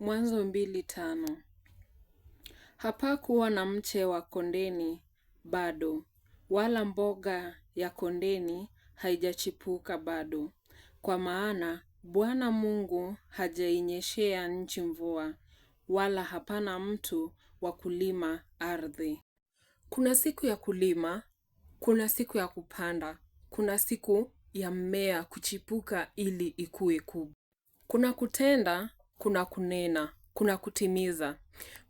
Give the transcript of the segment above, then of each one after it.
Mwanzo 2:5. Hapakuwa na mche wa kondeni bado, wala mboga ya kondeni haijachipuka bado, kwa maana Bwana Mungu hajainyeshea nchi mvua, wala hapana mtu wa kulima ardhi. Kuna siku ya kulima, kuna siku ya kupanda, kuna siku ya mmea kuchipuka ili ikue kubwa. Kuna kutenda, kuna kunena, kuna kutimiza.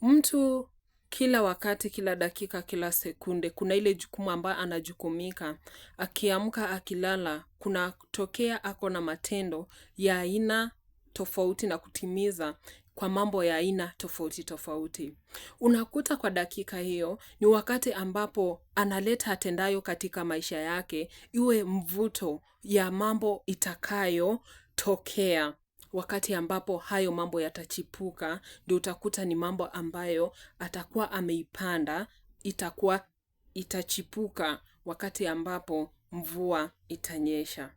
Mtu kila wakati, kila dakika, kila sekunde, kuna ile jukumu ambayo anajukumika. Akiamka, akilala, kuna tokea ako na matendo ya aina tofauti na kutimiza kwa mambo ya aina tofauti tofauti. Unakuta kwa dakika hiyo ni wakati ambapo analeta atendayo katika maisha yake iwe mvuto ya mambo itakayotokea. Wakati ambapo hayo mambo yatachipuka, ndio utakuta ni mambo ambayo atakuwa ameipanda, itakuwa itachipuka wakati ambapo mvua itanyesha.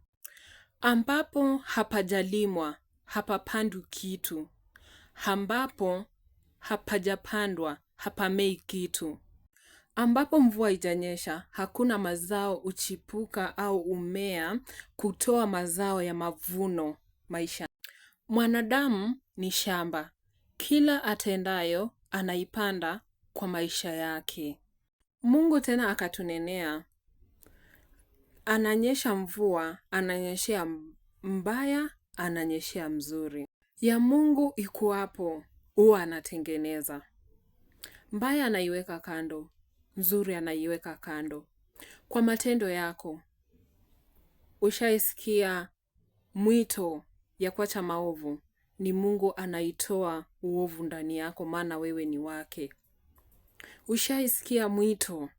Ambapo hapajalimwa, hapapandwi kitu. Ambapo hapajapandwa, hapamei kitu. Ambapo mvua haijanyesha, hakuna mazao huchipuka au humea kutoa mazao ya mavuno maisha. Mwanadamu ni shamba. Kila atendayo anaipanda kwa maisha yake. Mungu tena akatunenea, ananyesha mvua, ananyeshea mbaya, ananyeshea mzuri. Ya Mungu ikuwapo, huwa anatengeneza. Mbaya anaiweka kando, nzuri anaiweka kando. Kwa matendo yako, ushaisikia mwito ya kuacha maovu? Ni Mungu anaitoa uovu ndani yako, maana wewe ni wake. Ushaisikia mwito,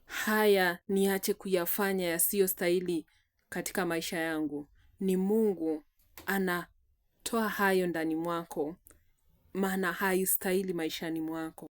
haya niache kuyafanya yasiyostahili katika maisha yangu? Ni Mungu anatoa hayo ndani mwako, maana haistahili maishani mwako.